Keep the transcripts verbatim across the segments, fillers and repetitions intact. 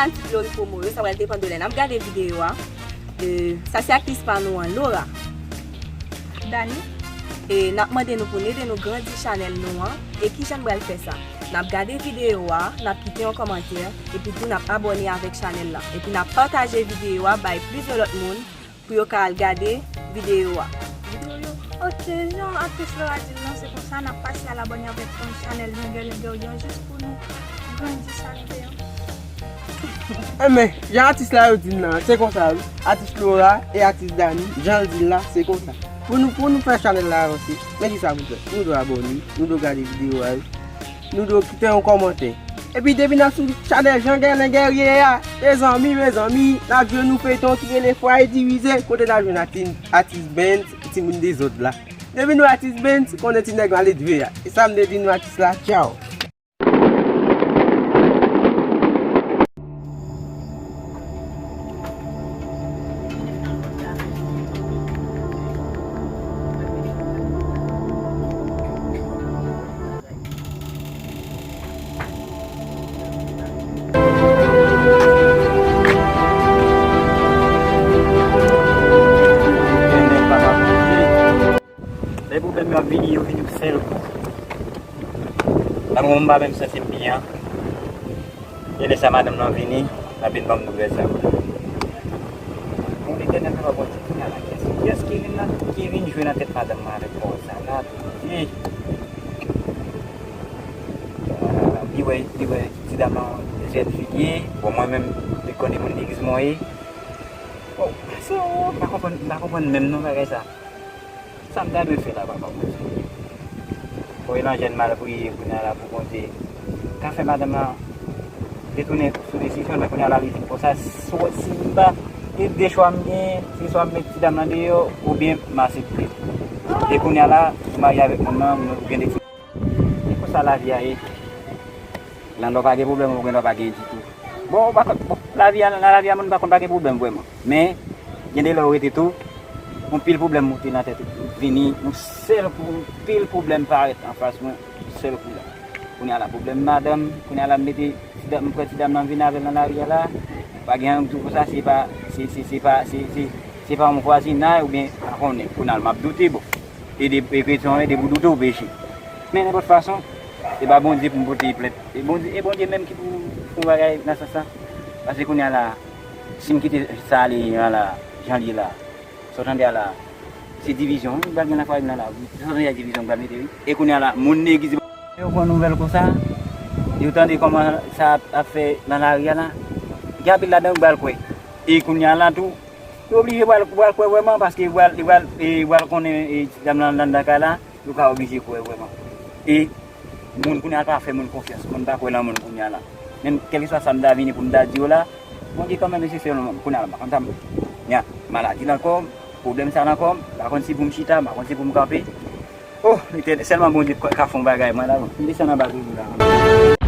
Fanatik Lori Promo yo, sa pral depann de lè n ap gade videyo a. E, sa se aktris pa nou an, Laura. Dani. E n ap mande nou pou n ede nou grandi chanèl nou an. E kijan n pral fè sa? N ap gade videyo a, n ap kite yon kòmantè, epi tou n ap abòne avèk chanèl la. Epi n ap pataje videyo a bay plizyè lòt moun pou yo ka al gade videyo a. Videyo yo. Ok, jan aktris Laura di l lan, se konsa n ap pase al abòne avèk chanèl Jangèlengè yo jis pou nou grandi chanèl yo. Enben, jan atis la yo di n lan, se konsa wi. Atis Laura e atis Dani, jan l di l la, se konsa. Pou nou, pou nou fè chanèl la avanse, men kisa pou fè? Nou dwe abòne, nou dwe gade videyo a wi. Nou dwe kite yon kòmantè. Epi depi n ap sou chanèl Jangèlengè a, mezanmi, mezanmi, n ap jwenn yon feyton ki rele Fwaye Divize, kote n ap jwenn atis, atis Benz, timoun dezòd la. Depi nou atis Benz, konnen ti nèg yo ale dwe a. E sa m te di nou atis la, tchaw. Lè pwoblèm yo ap vini, yo vini yon sèl kou. Tankou mwen, m pa menm santi m byen. E lè sa madanm nan vini, l ap vin ban m nouvèl sa yo la. Bon, Letènèl, papa Bondye, kounya la, kiyès, kiyès ki vin nan, ki vin jwe nan tèt madanm nan avèk pawòl sa la, Bondye? Li wè, li wè ti dam nan jèn fi l ye. Bon, mwen menm, li konnen moun legliz mwen ye. Bon, se, m pa konprann, m pa konprann menm non bagay sa. Sa m ta dwe fè la, papa Bondye? Fò e nan jèn malpriye kounya la pou Bondye ka fè madanm nan retounen sou desizyon l, men kounya la li vin konsa, si, si m pa, e de chwa m gen, se swa m met ti dam nan deyò, oubyen m aksepte. E kounya la, ou marye avèk moun nan, ou gen de ti. E konsa lavi a ye. Nan lè w pa gen pwoblèm, ou gen lè w pa gen ditou. Bon, ou pa konn, bon, lavi a, nan lavi a, moun pa konn pa gen pwoblèm vrèman. Men, gen de lè ou rete tou, yon pil pwoblèm moute nan tèt ou. Vini, yon sèl kou, yon pil pwoblèm parèt anfas mwen, yon sèl kou la. Kounya la, pwoblèm madanm, kounya la, m mete ti dam, m pran ti dam nan vin avè l nan lari a la. Pa gen anyen m di w konsa, se pa, se, se, se pa, se, se, se pa yon vwazinay oubyen pa konnen. Kounya la, m ap doute, bon. E de, e kretyen, e de pou doute ou peche. Men nenpòt fason, se pa Bondye pou m pote plent. E Bondye, e Bondye menm ki pou fè yon bagay nan sans sa. Paske kounya la, si m kite sa ale an la, jan l ye la, sa w tande a la, se divizyon wi m pral gen nan fwaye m nan la wi. Sa w tande a divizyon m pral mete wi. E kounya la, moun legliz yo pran nouvèl konsa, yo tande kòman sa ap, ap fè nan lari a la. Gen anpil ladan yo pral kwè. E kounya la tou, yo oblije pral, pral kwè vrèman, paske yo pral, yo pral, e, yo pral konnen, e, ti dam nan anndan kay la, yo ka oblije kwè vrèman. E moun kounya pa fè moun konfyans, moun pa kwè nan moun kounya la. Menm kèlkeswa sa m ta vini pou m ta di yo la, Bondye kanmenm nesesè nan moun kounya la, m pa konn sa m, nya, maladi nan kò m, pwoblèm sa nan kò m, m pa konn si pou m chita, m pa konn si pou m kanpe. Oh, Letènèl, sèlman Bondye ka, ka fè yon bagay, mwen la, m desann anba toujou la.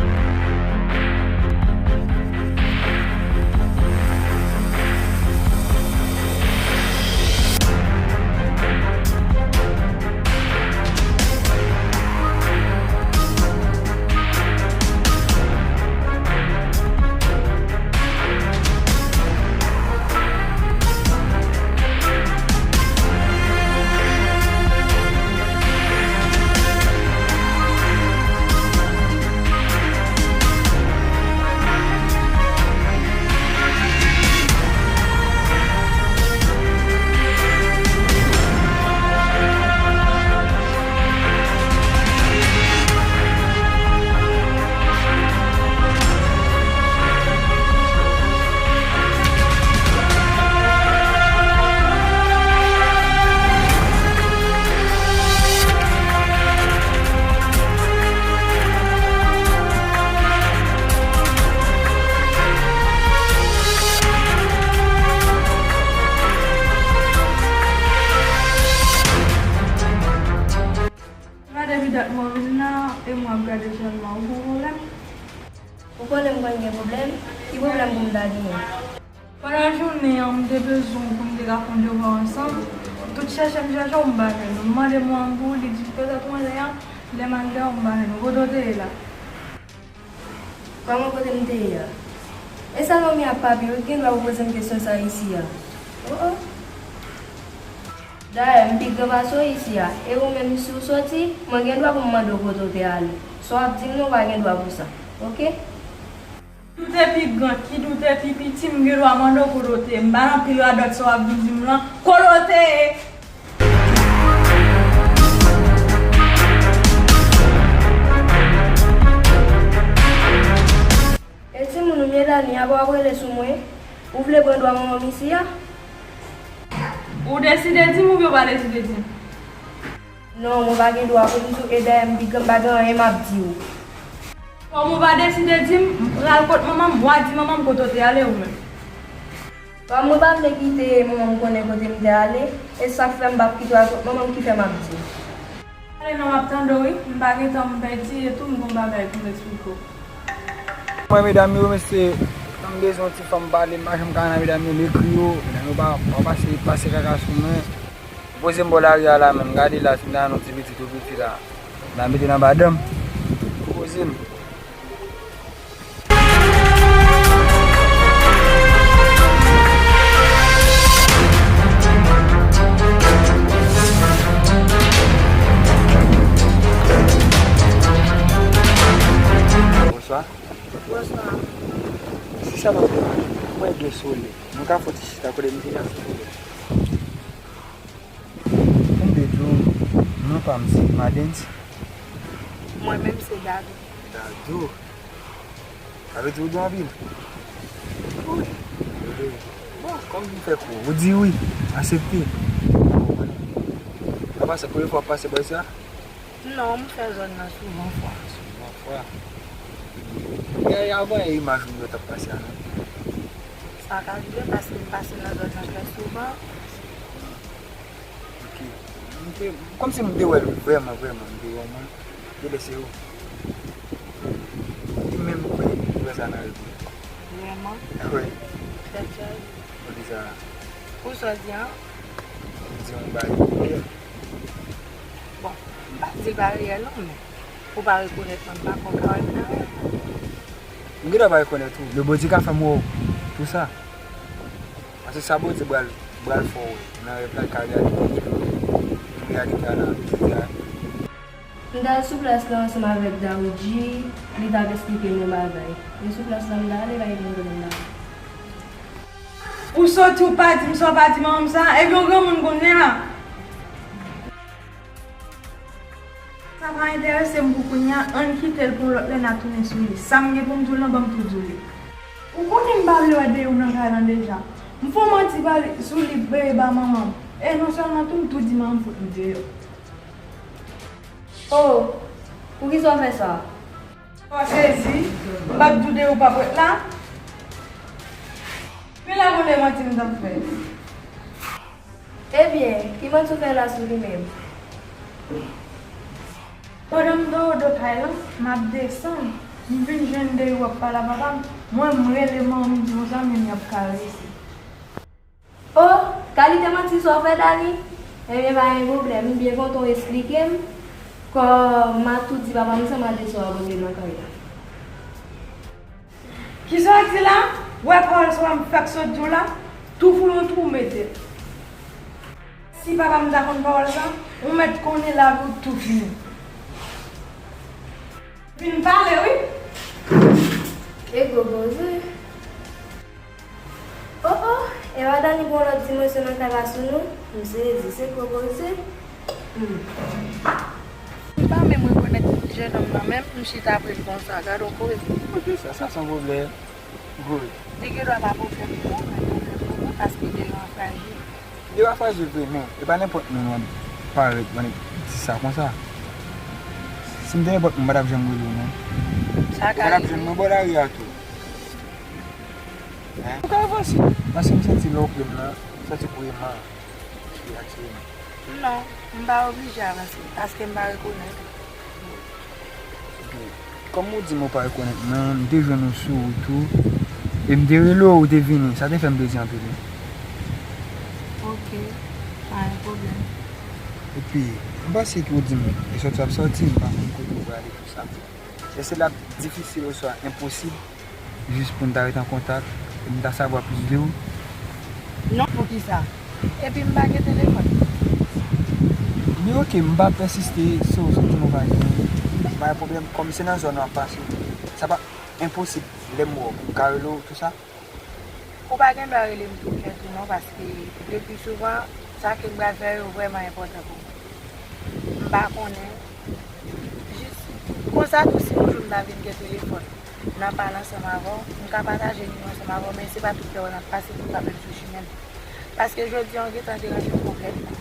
Sa depi dat mwen vin la, e mwen ap gade sèlman. Ou gon pwoblèm? Ou konnen m konn gen pwoblèm? Ki pwoblèm pou m ta genyen? Pandan jounen an, m te bezwen w pou n te ka fè yon devwa ansanm. Tout chèche m chèche w, m pa jwenn ou. M mande manman m pou ou, li di petèt ou anlè a, lè m al dèyè w, m pa jwenn ou. Kote w te ye la? Kòman kote m te ye a? E sa Naomi ap papye, ou gen dwa pou poze m kesyon sa isi a. Oh, oh. Dayè, m pi gran pase w isi a. E ou menm, si w soti, mwen gen dwa pou m mande w kote w te ale. Sa w ap di m nan, ou pa gen dwa pou sa. Oke? Doute pi gran, ki doute pi piti, m gen dwa mande w kote w te ye. M pa nan pi radòt sa w ap vin di m lan. Kote w te ye? E timoun ou Melanie a, pa w ap rele sou mwen? Ou vle pran dwa manman m isi a? Ou deside di m oubyen ou pa deside di m? Non, mwen pa gen dwa pou m di w, e dayè m pi gran, m pa gen anyen m ap di w. Kòm ou pa deside di m, m pral kot manman m, w a di manman m kote w te ale ou menm. Kòm mwen pa vle kite manman m konnen kote m te ale, e sa k fè m p ap kite w al kot manman m ki fè m ap di w. Ale non, m ap tande w wi, m pa gen tan m pèdi, e tou m gen yon bagay pou m eksplike w. Mwen, medam yo, mesye, lè m bezwen yon ti fanm pale, m pa janm ka nan medam yo, m ekri yo, medam yo pa, pa pase, pase kaka sou mwen. Poze m bò lari a la menm, gade la, si m ta nan yon ti pitit ou piti la, m ta mete l anba dan m. Poze m. Bonswa. Bonswa. Si sa pa pwoblèm, mwen gen solèy. Nou ka fè yon ti chita kote m te ye a, silvouplè? Pou m te di w, non pa m se Madens. Mwen menm se Dadou. Dadou? Sa vle di ou dou anpil? Wi. Bon, kòm m fè kou, ou di wi, m aksepte. Apa se premye fwa w ap pase bò isi a? Non, m fè zòn nan souvan fwa. Souvan fwa. Gen avan imaj moun yo t ap pase a, non? Sa ka rive paske m pase nan zòn nan trè souvan. Ok. M te, kòmsi m te wè l vrèman, vrèman, m te wè mwen. Genlè se ou. Li menm, wi, m wè sa nan rev mwen. Vrèman? Wi. Trè, trè. Poukisa? Pou sa w di an? M di yon bagay ki reyèl. Bon, m pa di l pa reyèl non, men ou pa rekonèt mwen, m pa kwè w ka wè m nan rèv. M gentan pa rekonèt ou. Lebondye ka fè m wè w pou sa. Paske sa Bondye pral, pral fè w wè nan rèv la, ka reyalite tou. Reyalite a nan jodi a. M t al sou plas la ansanm avèk Daoudji, li t ap esplike m yon bagay. E sou plas la m t ale, pa gen pwoblèm la. Ou soti, ou pa di m sa, ou pa di manman m sa, epi yon granmoun kounye a. Sa pa enterese m pou kounye a, ann kite l pou yon lòt lè n a tounen sou li. Sa m gen pou m di w lan, ban m tou di w li. Ou konnen m pa vle wè deyò w nan kay lan deja. M fè w manti ba li, sou li, ba manman m. E non sèlman tou, m tou di manman m fout m deyò. Oh, poukisa w fè sa? Ou sezi, m pa t di w deyò w p ap ret la? Men la konnen manti m t ap fè. Ebyen, ki manti w fè la sou li menm? Pandan m nan wodo kay lan, m ap desann, m vin jwenn deyò w ap pale a papa m, mwen m rele manmi m konsa, men m ap karese. Oh, kalite manti sa w fè, Dani? Ebyen, pa gen pwoblèm, m byen kontan w esplike m. Kòm m a tou di papa m sa, m a di sa w ap antre nan kay la. Kisa w di la? Wè pawòl sa w a m fèk sot di w la? Tou fout yon twou mete. Si papa m ta konn pawòl sa, ou mèt konnen lavi w tou fini. Vin pale wi. E gwo koze. Oh, oh, e pa Dani pran lòt dimansyon nan kay la sou nou? M sezi, se gwo koze. Hmm. M pa menm rekonèt jennonm nan menm, m chita pre l konsa, gad on koze. Ok, sa, sa se yon pwoblèm. Good. Li gen dwa pa pwoblèm pou ou, men pwoblèm pou mwen, paske deyò a frajil. Deyò a frajil vre, men e pa nenpòt moun w ap parèt, w ap di sa konsa. Si m te nenpòt moun, m pa t ap janm rele w non. Ou pa t ap jwenn mwen bò lari a tou. Hein? Ou ka avanse. Paske m santi lè w pre m nan, m santi pou eman ki atire m. Non, m pa oblije avanse, paske m pa rekonèt ou. Ok. Kòm ou di m ou pa rekonèt mwen, m te jwenn ou sou wout ou, e m te rele w, ou te vini. Sa te fè m plezi anpil, wi. Ok, pa gen pwoblèm. Epi, m panse ke ou di m, e sòti w ap sòti, m pa konn kote w prale, tousa. Èske l ap difisil oswa enposib jis pou n ta ret an kontak, e m ta savwa plis de ou. Non, poukisa? Epi m pa gen telefòn. Ebyen, oke, m pa pèsiste, si w santi w pa gen, pa gen pwoblèm, kòm se nan zòn w ap pase, sa pa enposib, lè m wè w, pou m ka rele w, tou sa. Ou pa gen dwa rele m tou kèt ou non, paske depi souvan, sa ke m pral fè yo vrèman enpòtan pou mwen. M pa konnen. Jis konsa tou, si yon jou m ta vin gen telefòn, m ap pale ansanm avè w, m ka pataje nimewo ansanm avè w, men se pa tout lè w ap pase pou m pa menm sou chimen m. Paske jodi a, w gentan deranje m konplètman.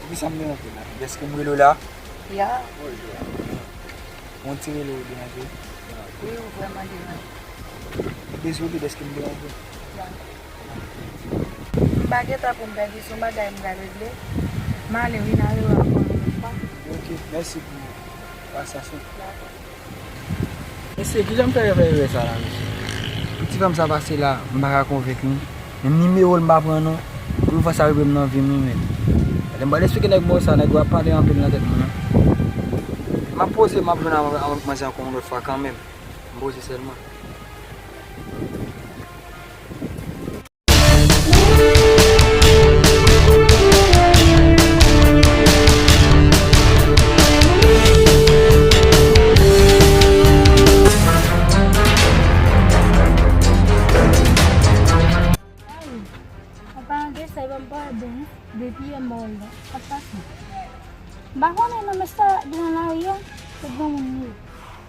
Poukisa m deranje w la? Dèske m rele w la? Ya. Yon ti rele w deranje w? Wi, ou vrèman deranje. Dezoule dèske m deranje w. Ya. M pa gen tan pou m pèdi, se yon bagay m pral regle. M ale wi, n a rewè ankò yon lòt fwa. Ok, mèsi pou pasyans ou. Dakò. Mesye, kijan m fè fè erè sa la, mesye? Pou ti fanm sa pase la, m pa ka konvenk li. Menm nimewo l m pa pran non. Premye fwa sa rive m nan vi m, wi, men. Lè m pral esplike nèg mwen sa, nèg yo ap pale anpil nan tèt mwen, non. M ap poze, m ap jwenn avèk manzè ankò yon lòt fwa kanmenm. M poze sèlman. An palan de sa, e ban m pale de nou, depi yè m pa wè l la, sa k pase? M pa konnen non, men sa gen nan lari a, se granmoun li ye.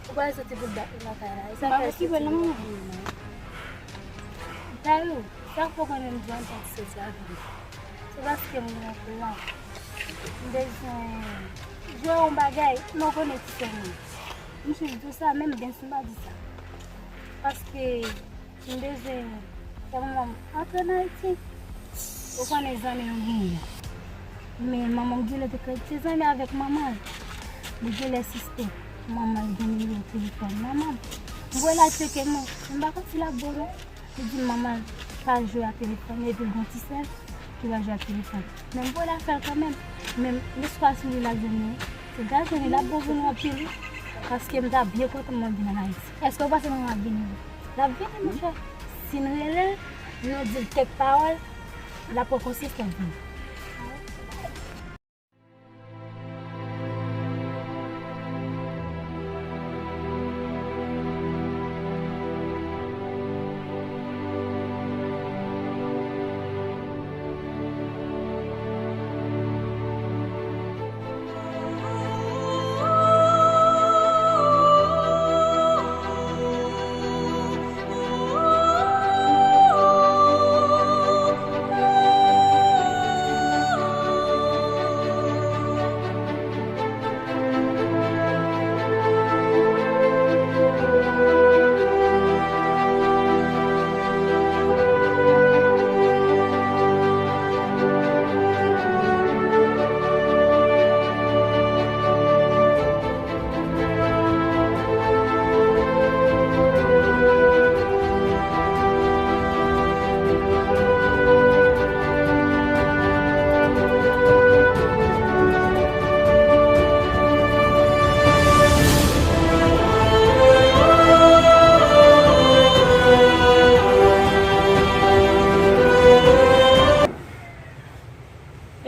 Ou pral soti pou l bat li lakay la, e sa fè l soti pou l bat li. Dayou, sa k fè w konnen m di w an tank sezi avè l? Se paske m gen kouran. M bezwen jwe yon bagay, men w konnen ti sè mwen. M swiv tou sa, menm dance m pa di sa. Paske m bezwen fè manman m antre ann Ayiti. Ou konnen zanmi nou genyen. Men manman m genlè te kreye ti zanmi avèk manman l. Li genlè sispe manman l gen nimewo telefòn manman m. M voye l al tcheke non. M pa konn si l ap bon non. Li di manman l pa jwe ak telefòn li epi l gen yon ti sè l ki pa jwe ak telefòn. Men m voye l al fè l kanmenm. Men m espwa sou li l ap jwenn li. Li ka jwenn li, l ap bon pou nou anpil wi. Paske m ta byen kontan mwen vin ann Ayiti. Èske w panse manman ap vini? L ap vini, monchè. Si n rele l, nou di l kèk pawòl, l ap pran konsyans, l ap vini.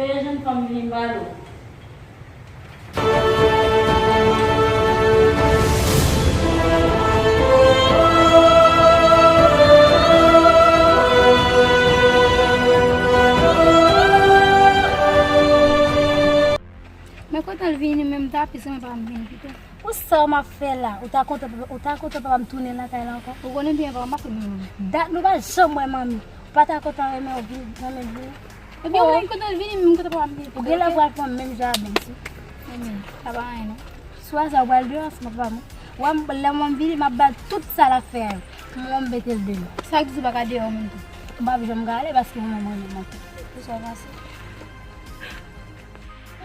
E jèn fanm vini m pale w. Men kote l vini menm, m ta plis renmen papa m vini pito. Pou sa w m ap fè la, ou ta kontan, ou ta kontan papa m tounen lakay la ankò? Ou konnen byen papa m pa fè menm. Dat nou pa janm wè manmi. Ou pa ta kontan renmen w vin, renmen l vini? Ebyen, ou menm kote l vini, menm kote papa m vini. Ou genlè pral pran menm jan avè m tou. Ebyen, sa pa anyen non. Sou aza ou pral deyò ansanm ak papa m. Wè m, lè mwen m vini, m ap ba l tout sa l ap fè a yo. Mwen m mete l deyò. Sa k di ou pa ka deyò moun tou? M p ap janm ka ale paske mwen menm renmen l anpil. Pou sa w panse?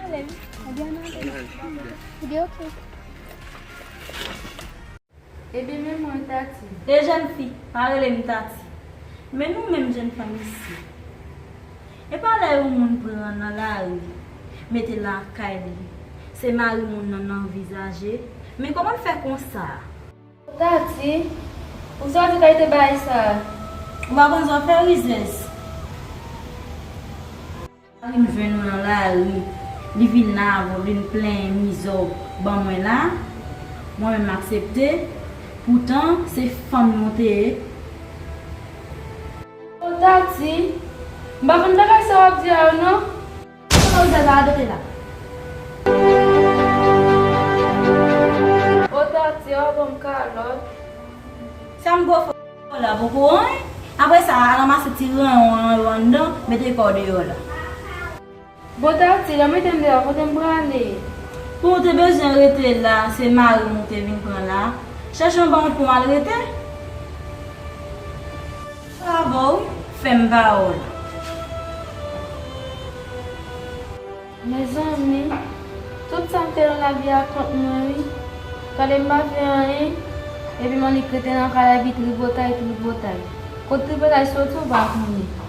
Ale wi. Ebyen, ann ale. Ebyen, oke. Ebyen, men mwen, Tati. E jèn fi, pa rele m Tati. Men nou menm jèn fanm isi. E pa lè yon moun pran nan lari, mete lakay li, se mari moun nan n anvizaje. Men kòman l fè konsa? Tati, Ou sòti kalite bagay sa a? Ou pa konn sa w fè, Rizès? Mari m jwenn ou nan lari, li vin la avè w, li vin plenyen mizè w ban mwen la. Mwen menm m aksepte, poutan se fanm li w te ye. O Tati, m pa konn bagay sa w ap di a yo non. Sa w zèl a adote la? O Tati, w ap ban m kalòt. Sa m gwo fò la poko anyen. Apre sa, al ranmase ti ranyon an yo anndan, mete kò w deyò la. Bon Tati, lè w mete m deyò, kote m prale? Pou w te bezwen rete la, se mari m ou te vin pran la. Chèche yon bò pou m al rete. Bravo, wi, fè m pawòl. Mezanmi, tout sa m te nan lavi a kont mwen, wi. Gade m pa fè anyen, epi m annik rete nan kay la epi tripotay, tripotay. Kot tripotay soti, ou pa konnen.